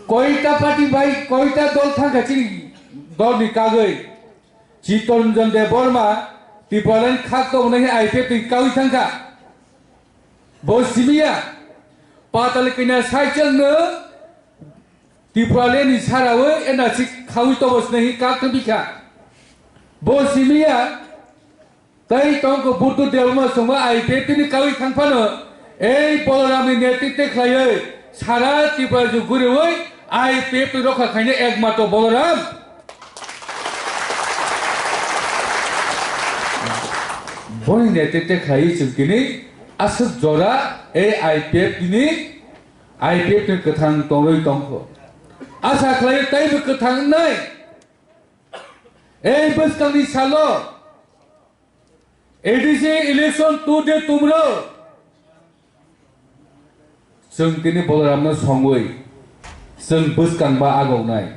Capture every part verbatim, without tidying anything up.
Koita party bai, koita dol thangkha chini dolni kagwi. Chittaranjan Debbarma, Tipraland khak tongmani I P F ni kagwi thangkha. Bo simiya, Patal Kanya cycle no Tipraland ni sarawi N R C khawi tobo sinahi kak thang bikha. Bo simiya, Tai tongkho Buddha Debbarma songma I P F T ni kawi thang phano, ei Balaram ni netritwe khlaiwi sara Tripura ju guriwi I P F T rokha khaina ekmatro Balaram. Boni netritwe khlaiwi chwng tini aswk jora ei I P F T ni, I P F T ni kwthang tongwi tongkho. Asa khlai taibo kwthang wngnai. Ei bwskangni salo A D C election two day tomorrow. Chwng tini Balaramno songwi chwng bwskangba agoknai.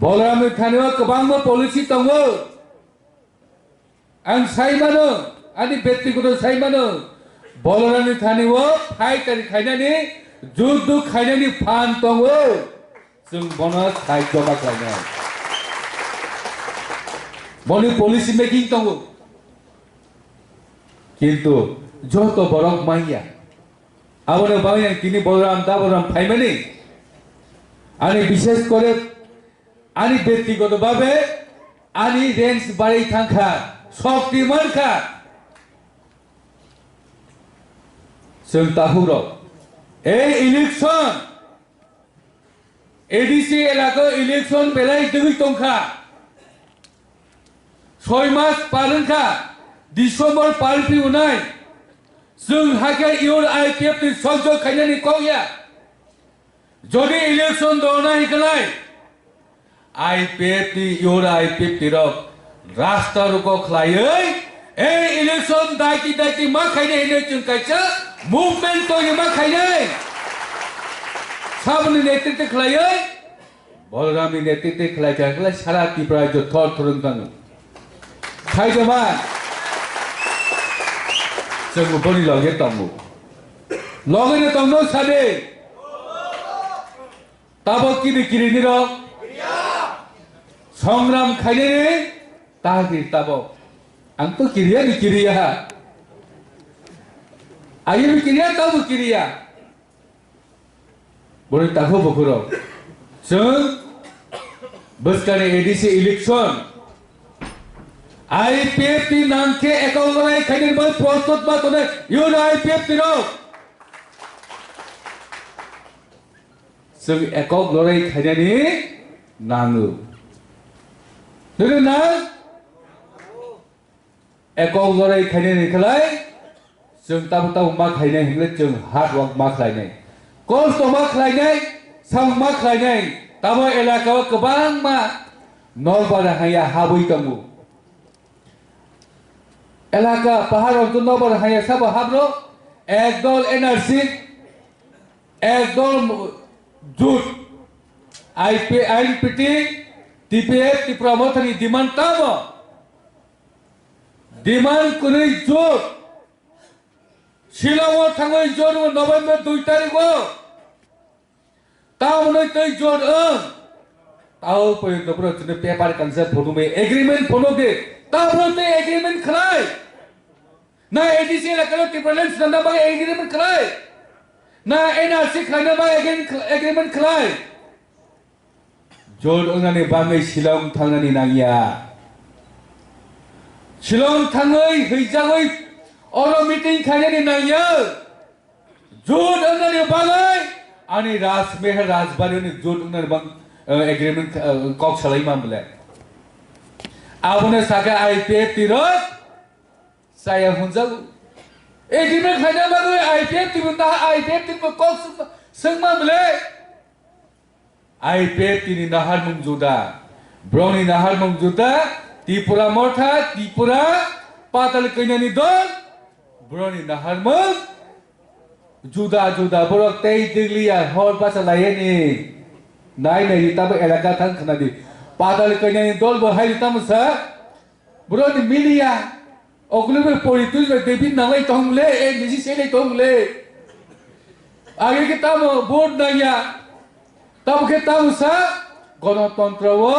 Balaramni thani o kwbangma policy tongo. Ang sai mano, ani byaktigoto sai mano, Balaramni thani o fighter khainani, juddu khainani phan tongo. Chwng bono side joma khlainai. Boni policy making tongo. Kintu joto borok manya. Aboni bagwi ang tini Balaram da Balaram phaimani. Ani bishesh kore ani byaktigoto bhabe ani range barwi thangkha, shokti mankha. Chwng takhuk rok. Ei election A D C elaka election belai dwgwi tongkha. Soi mas par wngkha, December par phi unai. Chwng hakhe iyor I P F ni sojjo khainani kok ya. Jodi election dona hikalai, I P F ni, iyor I P F ni rok rasta ruko khlaiwi, ei election daiti daiti ma khaina hinwi chwng kaisa movement tongwi ma khainai. Saboni netritwe khlaiwi, Balaramni netritwe khlai kha khlai sara Tripura jo thor thorwng tango. Khaijoma, chwng boni loge tongo. Loge no tongno sade. Tabok kini kiri nirok. Songram khainani tahir tabok. Ang to kiriya ni kiriya ha. Ayo ni kiriya tabok kiriya. Boni takhuk bukhurok. Chwng bwskani A D C election I P F ni nangkhe ekong lorai khainani bai prostut ma tongnai iyor I P F ni rok. Chwng ekok lorai khainani nango. Nini nang? Ekok lorai khainani khlai chwng tabuk tabuk ma khainai hinwi chwng hard work ma khlainai. Kosto ma khlainai, sam ma khlainai. Tamo elaka o kwbangma nokbar haya habwi tongo. Elaka pahar onto nokbar haya sabo habro ekdol N R C, ekdol jut, I P, I N P T, T P F, Tipra Mothani demand tamo. Demand kwrwi jut. Shillong o thangwi jut November dui tarikh o. Tamoni tei jut wng. Tao porjonto bro chini paper kansa phunukmai agreement phunuk di. Tabro tei agreement khlai. Na A D C elakao Tipraland swnamna bagwi agreement khlai. Na N R C khlaina bagwi agreement khlai. Jot wngnani bagwi Shillong thangnani nangya. Shillong thangwi hwijagwi oro meeting khainani nangya. Jot wngnani bagwi ani Rajmehal Rajbari ni jot wngnani bang, eh, agreement, eh, kok salai man bole. Abono saka I P F T rok saya hunjago. Agreement khaina bagwi I P F T bo ta I P F T bo kok sung-, sungma bole. I P F T ni naharmung juda. Borokni naharmung juda. Tripura Motha, Tripura Patal Kanyani dol. Borokni naharmung juda juda. Borok tei dikliya hor bacha laiyani. Nai nai di tabo elaka thang khna di. Patal Kanyani dol bo hai di tamo sa. Borokni miliya. Okle be pori twi be David nanglai tong le, e misi selai tong le. Age ke tamo vote nangya. Tamo khe tamo sa, gonotontro o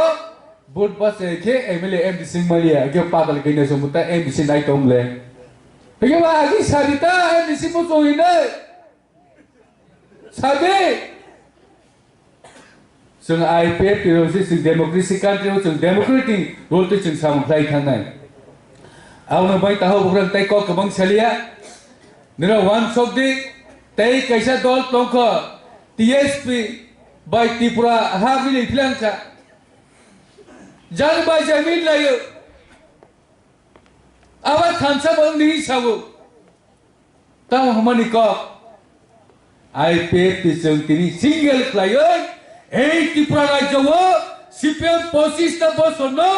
vote bachai khe M L A M D C wng maliya, khe patal khe naisong ta M D C nai tong le. Hingke ba agi sadi ta M D C muchung hinai. Sadi. Chwng I P F T rok se chwng democracy country o chwng democratic role twi chwng samung khlai thangnai. Abono bai taho bukrang tai kok kwbang saliya. Nira wansok di tei kaisa dol tongkha T S P bai Tripura ha bini philang kha. Jang bai jamin layo. Aba thansa bang ni sago. Tamo hamani kok. I P F T chwng tini single khlaiwi ei Tripura rajyo o C P M pochista bosor no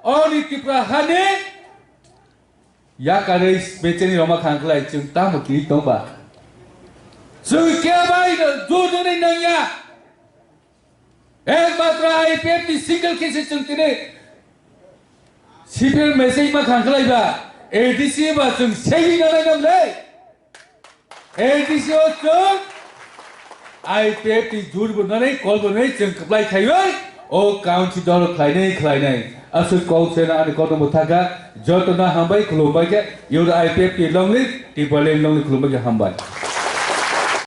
oni Tripura hani yakarwi becheni roma khang khlai chwng tamo tini tongba. Chwng kebai no jodonwi nangya. Ekmatro I P F T single khe se chwng tini C P M message ma khang khlai ba A D C ba chwng segi na nai nam le. A D C o chwng I P F T jur bo nanai kol bo nanai chwng kwplai khaiwi o council dol khlainai khlainai. Aswk kok se na ani kotom bo thaka joto na hambai khulumbai khe your I P F T longli Tipraland longli khulumbai khe hambai.